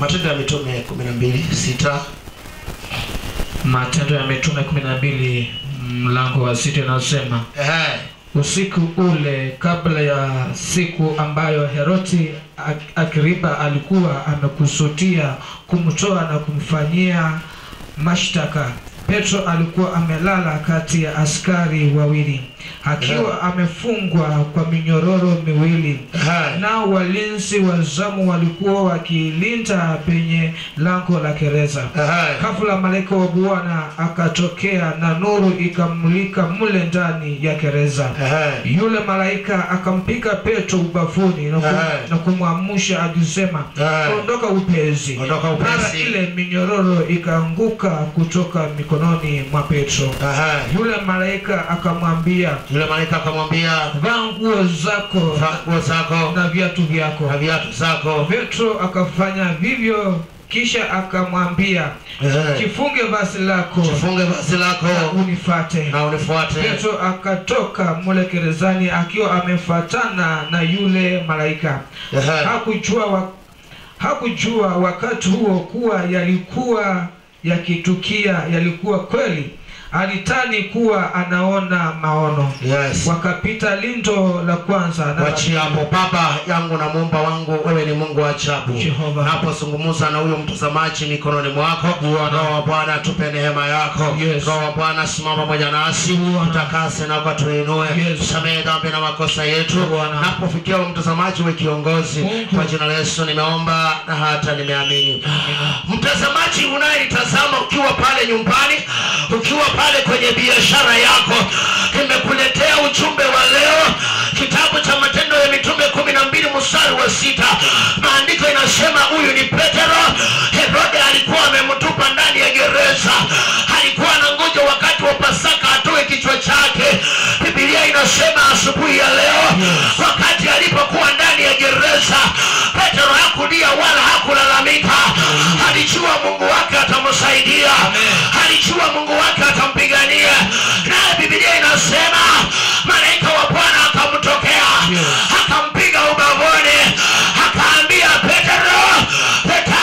Matendo ya Mitume 12:6. Matendo ya Mitume 12 mlango wa 6 inasema, usiku ule kabla ya siku ambayo Herodi Agripa alikuwa amekusudia kumtoa na kumfanyia mashtaka, Petro alikuwa amelala kati ya askari wawili, akiwa amefungwa kwa minyororo miwili. Na walinzi wa zamu walikuwa wakilinda penye lango la gereza. Ghafla malaika wa Bwana akatokea na nuru ikamulika mle ndani ya gereza. Yule malaika akampiga Petro ubavuni na kumwamsha akisema, ondoka upesi. Mara ile minyororo ikaanguka kutoka mikononi mwa Petro. Yule malaika akamwambia, vaa nguo zako na viatu vyako. Petro akafanya vivyo. Kisha akamwambia, jifunge vazi lako na unifuate. Petro akatoka mule gerezani akiwa amefuatana na yule malaika. Hakujua wakati huo kuwa yalikuwa yakitukia yalikuwa kweli. Alitani kuwa anaona maono. Wakapita lindo la kwanza na wachia hapo. Baba yangu na Muumba wangu, wewe ni Mungu wa ajabu. Napozungumza na huyo mtazamaji mikononi mwako, Roho wa Bwana tupe neema yako. Roho wa Bwana simama pamoja nasi, tutakase na ukatuinue, tusamehe dhambi na makosa yetu. Napofikia huyo mtazamaji, we kiongozi, kwa jina la Yesu nimeomba na hata nimeamini. Mtazamaji unayenitazama ukiwa pale nyumbani, ukiwa pale kwenye biashara yako, nimekuletea ujumbe wa leo, kitabu cha Matendo ya Mitume 12 mstari wa 6. Maandiko inasema huyu ni Petro. Herode alikuwa amemtupa ndani ya gereza, alikuwa anangoja wakati wa Pasaka atoe kichwa chake. Biblia inasema asubuhi ya leo, wakati alipokuwa ndani ya gereza, Petro hakulia wala hakulalamika. Alijua Mungu wake atamsaidia, alijua Mungu wake atampigania. Naye Biblia inasema malaika wa Bwana akamtokea, akampiga ubavuni, akaambia Petro, Petro,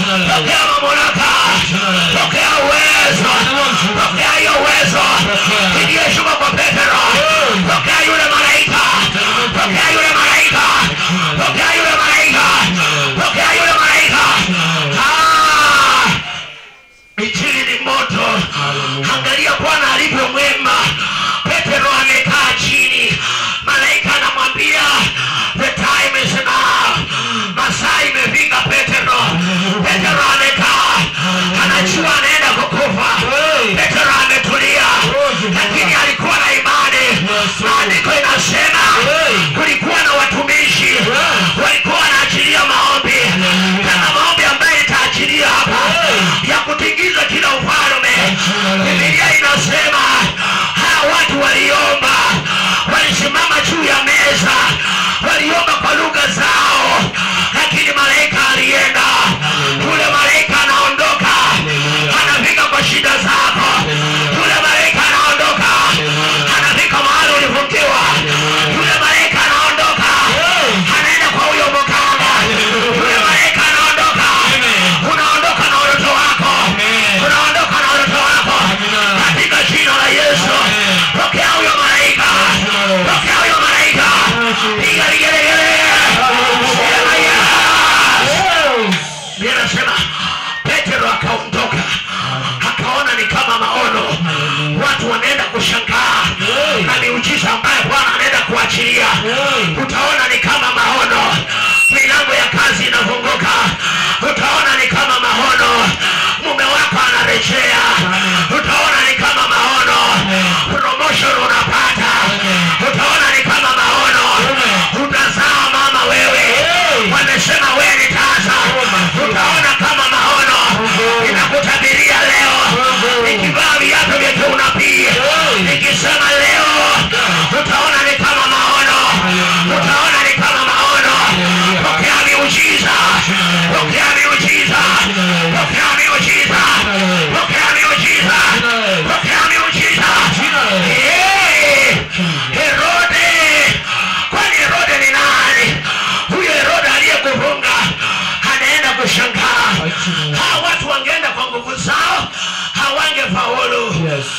Pokea mamlaka. Pokea uwezo. Pokea hiyo uwezo iliyoshuka kwa Petro. Pokea yule malaika. Pokea yule malaika. Pokea yule malaika. Pokea yule malaika. Injili ni moto. Angalia Bwana alivyo mwema. Petro amekaa chini, malaika anamwambia the time is now. Masaa imefika. Petro, Petro amekaa, anajua anaenda kukufa. Petro ametulia, lakini alikuwa na imani. Maandiko inasema kulikuwa na watumishi walikuwa wanaachilia maombi, kama maombi ambayo itaachilia hapa ya kutingiza kila ufalme. Biblia inasema hawa watu waliomba, walisimama juu ya meza, waliomba kwa lugha zao, lakini malaika alienda. Yule malaika anaondoka, anafika kwa shida zako. Yule malaika anaondoka, anafika mahali ulifungiwa. Yule malaika anaondoka, anaenda kwa huyo mganga. Yule malaika anaondoka, unaondoka na watoto wako, unaondoka na watoto wako katika jina la Yesu. Pokea huyo malaika, pokea huyo malaika. Piga vigelegele. Sema yes. Biblia inasema Petro akaondoka, akaona ni kama maono, watu wanaenda kushangaa na miujiza ambayo Bwana anaenda kuachilia. Utaona ni kama maono, milango ya kazi inafunguka. Utaona ni kama maono, mume wako anarejea. Utaona ni kama maono, promotion unapata. Utaona ni kama maono, utazaa mama wewe, wamesema wewe ni tasa. Utaona kama maono. Ninakutabiria leo, nikivaa viatu vya kiunabii, nikisema leo, utaona ni kama maono. Utaona ni kama maono. Pokea miujiza, pokea miujiza, pokea miujiza, pokea miujiza, pokea miujiza. Herode, kwani Herode ni nani? Huyo Herode aliyekufunga anaenda kushangaa. Hawa watu wangeenda kwa nguvu zao hawangefaulu.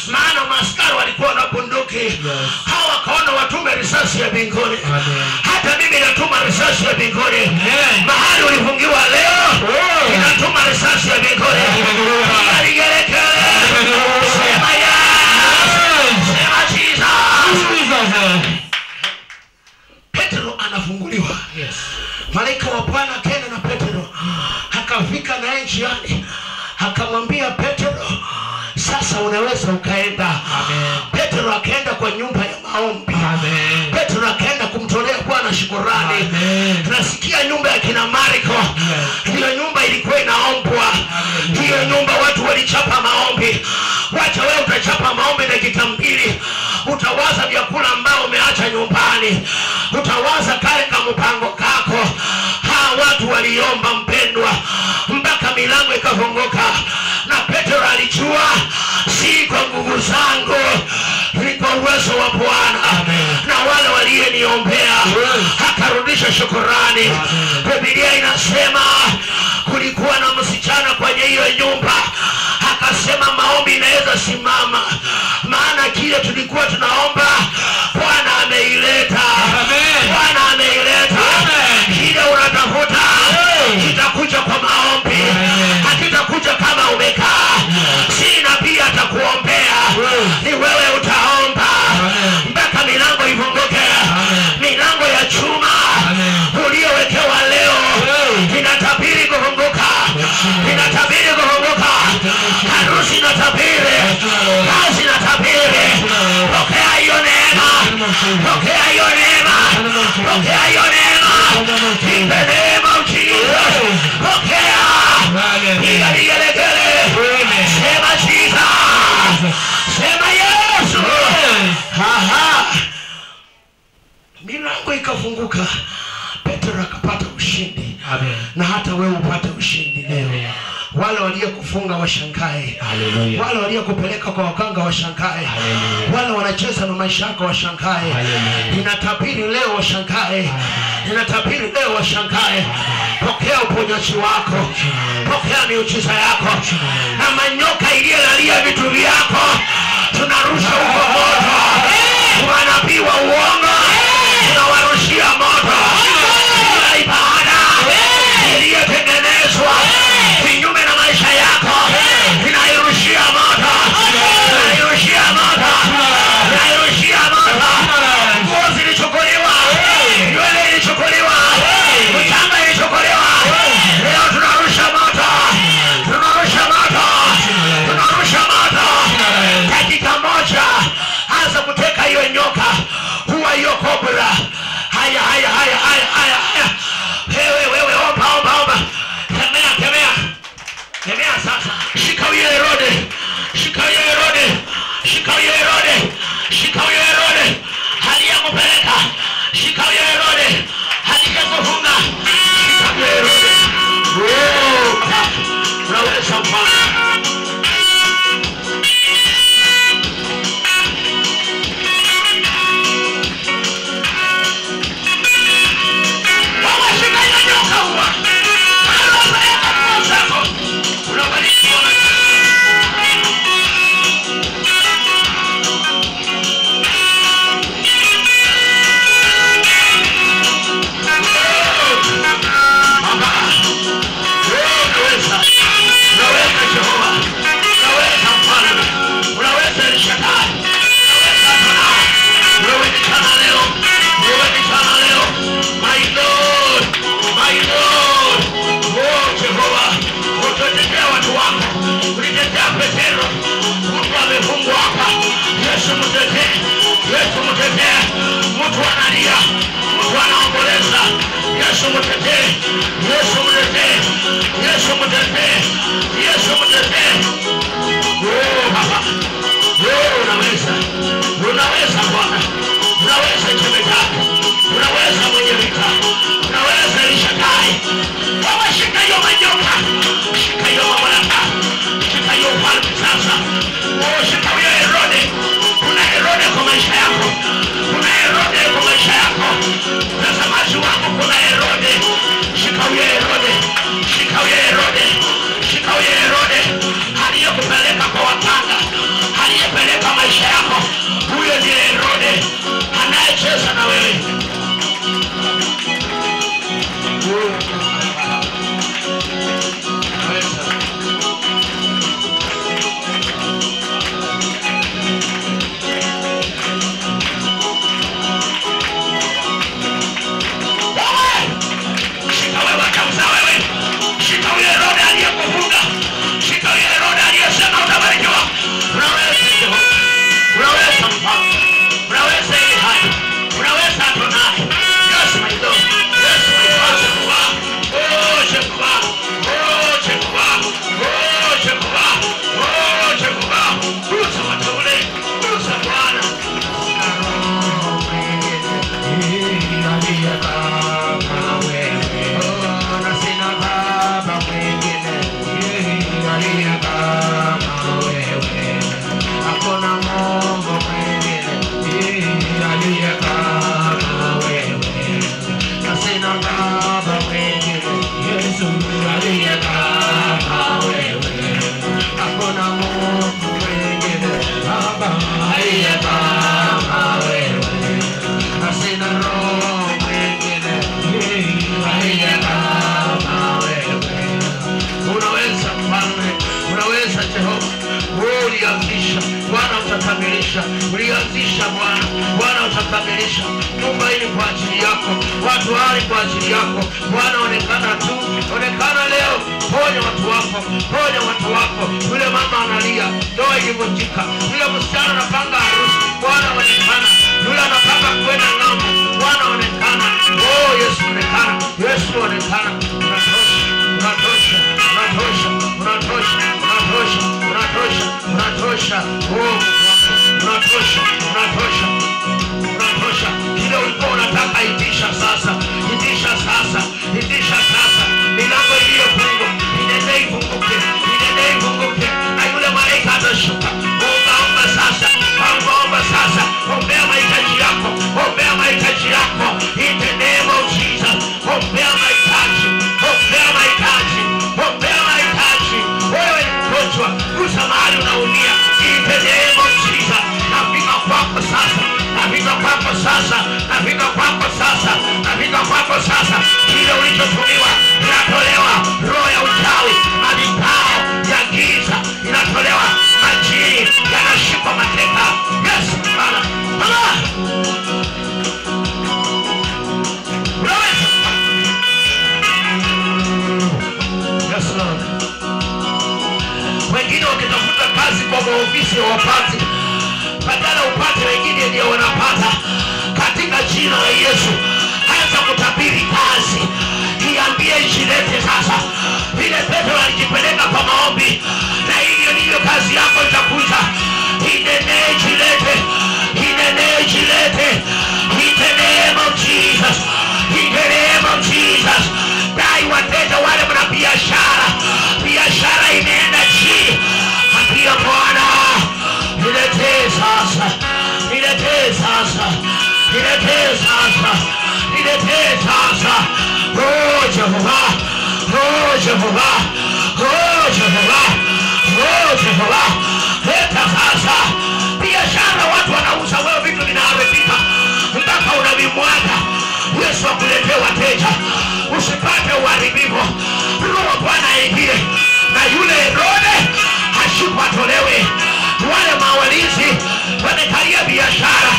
Maana maskari walikuwa na bunduki. Hawa wakaona watume risasi ya mbinguni. Hata mimi natuma risasi ya mbinguni. Mahali ulifungiwa leo, ninatuma risasi ya mbinguni. Piga vigelegele. Sema yes. Sema Jesus. Petro anafunguliwa. Malaika wa Bwana akaenda na Petro, akafika naye njiani, akamwambia Petro, sasa unaweza ukaenda. Petro akaenda kwa nyumba ya maombi. Petro akaenda kumtolea Bwana shukrani. Tunasikia nyumba ya kina Marko, hiyo nyumba ilikuwa inaombwa. Hiyo nyumba watu walichapa maombi. Wacha wewe utachapa maombi dakika 2, utawaza vyakula ambao umeacha nyumbani, utawaza kale kama mpango kako. Hawa watu waliomba mpendwa, mpaka milango ikafunguka. Na Petro alijua, si kwa nguvu zangu, ni kwa uwezo wa Bwana na wale walioniombea. Akarudisha shukrani. Biblia inasema kulikuwa na msichana kwenye hiyo nyumba, akasema maombi inaweza simama, maana kile tulikuwa tunaomba Bwana ameileta. Bwana ameileta. Kile unatafuta kitakuja kwa maombi, hakitakuja kama umekaa. Si nabii atakuombea, ni wewe utaomba mpaka milango ifunguke. Milango ya chuma uliyowekewa leo inatabiri kufunguka, inatabiri kufunguka. Harusi inatabiri, kazi inatabiri. Pokea hiyo neema, pokea hiyo neema, pokea hiyo neema. In the name of Jesus, pokea. Piga vigelegele. Sema Jesus, sema Yesu. Milango ikafunguka, Petro akapata ushindi. Na hata wewe upate ushindi leo. Wale waliokufunga washangae. Wale waliokupeleka kwa waganga washangae. Wale wanacheza na maisha yako washangae. Ninatabiri leo washangae. Ninatabiri leo washangae. Pokea uponyaji. uponyaji wako, pokea miujiza yako. Na manyoka iliyolalia vitu vyako tunarusha huko moto. Manabii wa uongo tunawarushia moto. Kila ibada iliyotengenezwa kinyume na maisha yako tunairushia moto, tunairushia moto, tunairushia moto. Nguo zilichukuliwa, nywele ilichukuliwa, mchanga ilichukuliwa, leo tunarusha moto, tunarusha moto, tunarusha moto. Dakika moja anza kuteka hiyo nyoka, huwa hiyo kobra. Haya, haya, haya, haya, haya, haya. Wewe, wewe, omba, omba, omba. Kemea, kemea, kemea sasa. Shika huyo Herode, shika huyo Herode, shika huyo Herode, shika huyo Herode aliyekupeleka, shika huyo Herode aliyekufunga, shika huyo Herode. Oh, unaweza Bwana. Baba, shika hiyo nyoka huwa. Aliyopeleka nguo zako. Unabarikiwa. Baba, wewe unaweza. Unaweza Jehova. Unaweza Mfalme. Unaweza El Shaddai. Unaweza Adonai. Wewe ni chana leo. Wewe ni chana leo. My Lord, my Lord. Oh Jehova, ututetea watu wako. Ulitetea Petero. Mtu amefungwa hapa. Yesu mtetee. Yesu mtetee. Mtu analia. Mtu anaomboleza. Yesu mtetee. Yesu mtetee. Yesu mtetee. Yesu mtetee. Oh Baba, wewe unaweza. Unaweza Bwana. Unaweza jemedari. Unaweza mwenye vita. Unaweza El Shaddai. Baba, shika hiyo manyoka. Shika hiyo mamlaka. Shika hiyo ufalme sasa. Oh, shika huyo Herode. Kuna Herode kwa maisha yako. Kuna Herode kwa maisha yako. Mtazamaji wangu, kuna Herode. Shika huyo Herode. Shika huyo Herode. Shika huyo Herode aliyekupeleka kwa waganga, aliyepeleka maisha yako. Huyo ndiye Herode anayecheza na wewe. Wewe! Shika wewe, acha wewe. Shika huyo Herode aliyekufunga. Shika huyo Herode aliyesema utabarikiwa. Unaweza Jehova. Unaweza Mfalme. Unaweza ili hai. Unaweza Adonai. Yes my Lord. Yes my Father. Oh Jehova. Oh Jehova. Oh Jehova. Oh Jehova. Gusa wateule. Gusa Bwana. Aliye kama wewe, oh, na sina baba mwingine. Aliye kama wewe, hakuna Mungu mwingine. Aliye kama wewe, na sina baba mwingine. Yesu aliye kama wewe, hakuna Mungu mwingine. Baba aliye kama wewe, na sina roho mwingine. Aliye kama wewe. Unaweza Mfalme, unaweza Jehova. Wewe ulianzisha, Bwana utakamilisha. Ulianzisha Bwana, Bwana utakamilisha. Nyumba hii kwa ajili yako, watu hawa kwa ajili yako. Bwana onekana tu, onekana leo. Ponya watu wako, ponya watu wako. Yule mama analia, ndoa ilivunjika. Yule msichana anapanga harusi, Bwana onekana. Yule anapanga kwenda ng'ambo, Bwana onekana. Oh Yesu onekana, Yesu onekana. Unatosha, unatosha, unatosha, unatosha, unatosha, unatosha, unatosha. Oh Mungu wangu, unatosha, unatosha, unatosha. Kile ulikuwa unataka itisha sasa, itisha sasa, itisha sasa. Milango iliyofungwa inende ifunguke, inende ifunguke, na yule malaika atashuka. Omba, omba sasa, omba, omba sasa. Ombea mahitaji yako, ombea mahitaji yako. In the name of Jesus, ombea mahitaji, ombea mahitaji. kwa maofisi wapate, badala upate wengine ndio wanapata. Katika jina la Yesu, anza kutabiri kazi. Iambie jilete sasa. Vile Petro alijipeleka kwa maombi, na hiyo ndiyo kazi yako itakuja. Inene jilete, inene jilete. In the name of Jesus, in the name of Jesus. Dai wateja wale mna biashara, biashara imeenda chini. Ambia Bwana, niletee sasa, niletee sasa, niletee sasa, niletee sasa. Oh Jehova, oh Jehova, oh Jehova, oh Jehova, leta sasa. Biashara watu wanauza, wewe vitu vinaharibika mpaka unavimwaga. Yesu akuletee wateja, usipate uharibifu. Roho Bwana aingie, na yule Herode ashikwe atolewe. Wale mawalizi wamekalia biashara,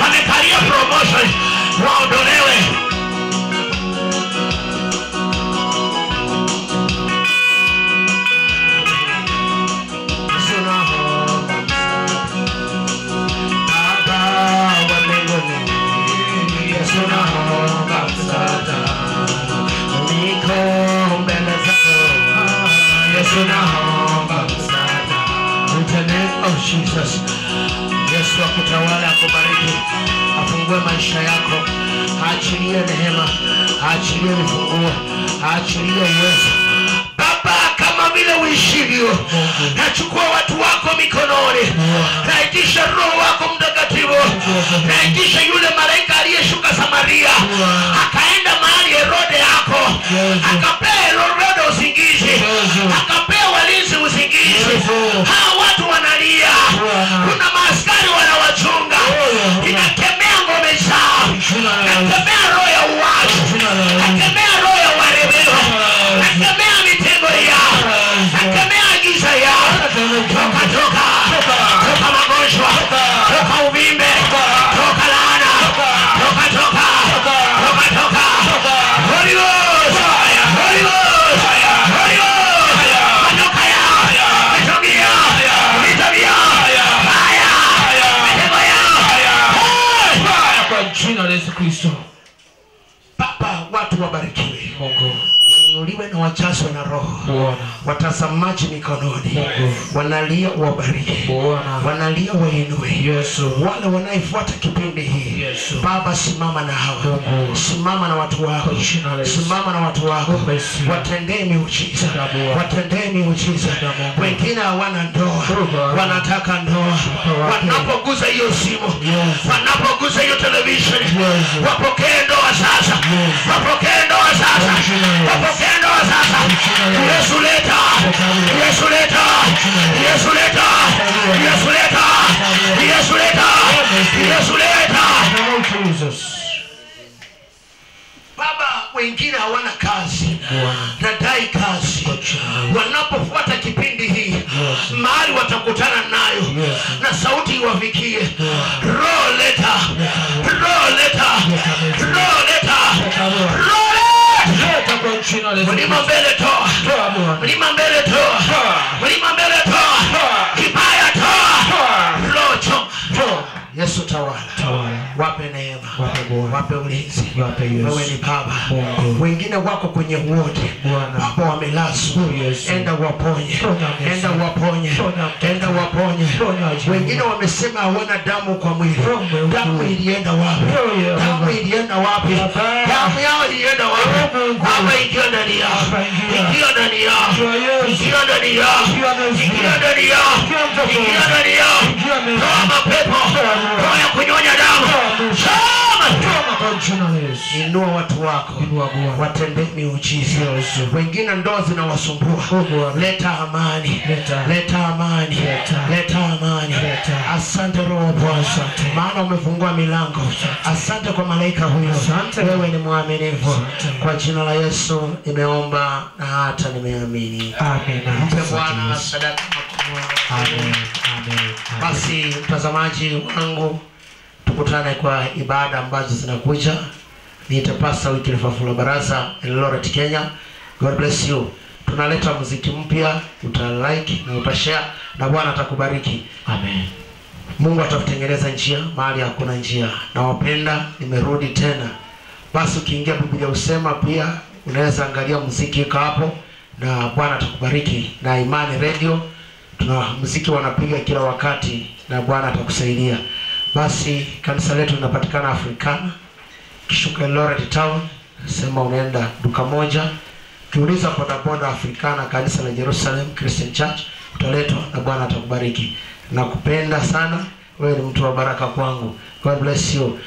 wamekalia promotion, waondolewe. In the name of Jesus. Yesu akutawala, akubariki, afungue maisha yako, aachilie neema, aachilie vifunguo, aachilie uwezo. Baba, kama vile uishivyo, nachukua watu wako mikononi, naitisha Roho wako Mtakatifu, naitisha yule malaika aliyeshuka Samaria, akaenda mahali Herode yako, akapea Herode usingizi, akapea walinzi usingizi. Hawa watu wanalia, kuna maaskari wanawachunga. Inakemea ngome zao, nakemea roho ya uasi, nakemea roho ya uharibifu, nakemea mitego yao, nakemea giza yao. Toka, toka, toka magonjwa, toka uvimbe, toka laana, toka, toka, toka, toka. Holy Ghost, Holy Ghost, Holy Ghost. Matoka yao, mitungi yao, vita vyao, fire, mitego yao. Kwa jina la Yesu Kristo. Baba, watu wabarikiwe, Mungu wainuliwe na wajazwe na Roho. Bwana, Watazamaji mikononi, Mungu wanalia wabariki, Bwana, wanalia wainue. Yesu, Wale wanaifuata kipindi hii, Yesu, Baba, simama na hawa, Mungu, simama na watu wako, kwa jina la Yesu. simama na watu wako, Yesu, watendee miujiza, Bwana, watendee miujiza. Mungu, Wengine hawana ndoa, Bwana, wanataka ndoa. Wanapogusa hiyo simu, Yesu, wanapogusa hiyo television, Yesu, wapokee ndoa sasa, Yesu, wapokee ndoa sasa, wapokee ndoa sasa. Yesu leta, Yesu leta, Yesu leta, Yesu leta, Yesu leta, Yesu leta. Jesus. Baba, wengine hawana kazi, Bwana, nadai kazi. kwa jina la Yesu. Wanapofuata kipindi hii, Yes. mahali watakutana nayo Yes. na sauti iwafikie. Roho leta, roho leta, roho leta, roho leta. Leta kwa jina la Yesu. Mlima mbele toa, Toa Bwana. mlima mbele toa, Toa. mlima mbele toa, Toa. kibaya toa, Toa. roho choma. Toa. Yesu tawala, Tawala. wape neema, Wape Bwana. wape ulinzi. Wape Yesu. Wewe ni Baba. Mungu. Wengine wako kwenye wodi, Bwana. Baba, wamelazwa. Oh, Yesu. Enda waponye, Ponya Yesu. enda waponye, Ponya mtoto. enda waponye. Ponya Jehova. Wengine wamesema hawana damu kwa mwili. Mungu. Damu ilienda wapi? Oh, Yehova. Damu ilienda wapi? Baba. Damu yao ilienda wapi? Oh, Mungu. Baba, ingia ndani yao, Baba, ingia. ingia ndani yao, Ingia Yesu. ingia ndani yao, Ingia Yesu. ingia ndani yao, Ingia mtoto. ingia ndani yao. Ingia Yesu. Toa mapepo, Toa Mungu. roho ya kunyonya damu, Toa Mungu. choma. Toa kwa jina la Yesu. Inua watu wako, Inua Bwana. watendee miujiza. Yesu. Wengine ndoa zinawasumbua, Oh, Bwana. leta amani, Leta. leta amani, Leta. leta amani. Leta. Asante Roho wa Bwana, Asante. maana umefungua milango. Asante kwa malaika huyo, Asante. wewe ni mwaminifu. Asante. Kwa jina la Yesu nimeomba na hata nimeamini. Amina. Mpe Asante Bwana Yesu. sadaka makubwa. Amen. Amen. Amen. Basi mtazamaji wangu, tukutane kwa ibada ambazo zinakuja. Niite Pastor Wycliffe Wafula Barasa, Eldoret, Kenya. God bless you. Tunaleta muziki mpya, uta like na utashare na Bwana atakubariki. Amen. Mungu atakutengeneza njia mahali hakuna njia. Nawapenda, nimerudi tena. Basi ukiingia Biblia Husema pia unaweza angalia muziki uko hapo na Bwana atakubariki. Na Imani Radio tuna muziki wanapiga kila wakati na Bwana atakusaidia. Basi kanisa letu linapatikana Afrikana, kishuka Eldoret Town, sema unaenda duka moja, ukiuliza bodaboda Afrikana kanisa la Jerusalem Christian Church utaletwa na Bwana atakubariki. Nakupenda sana, wewe ni mtu wa baraka kwangu. God bless you.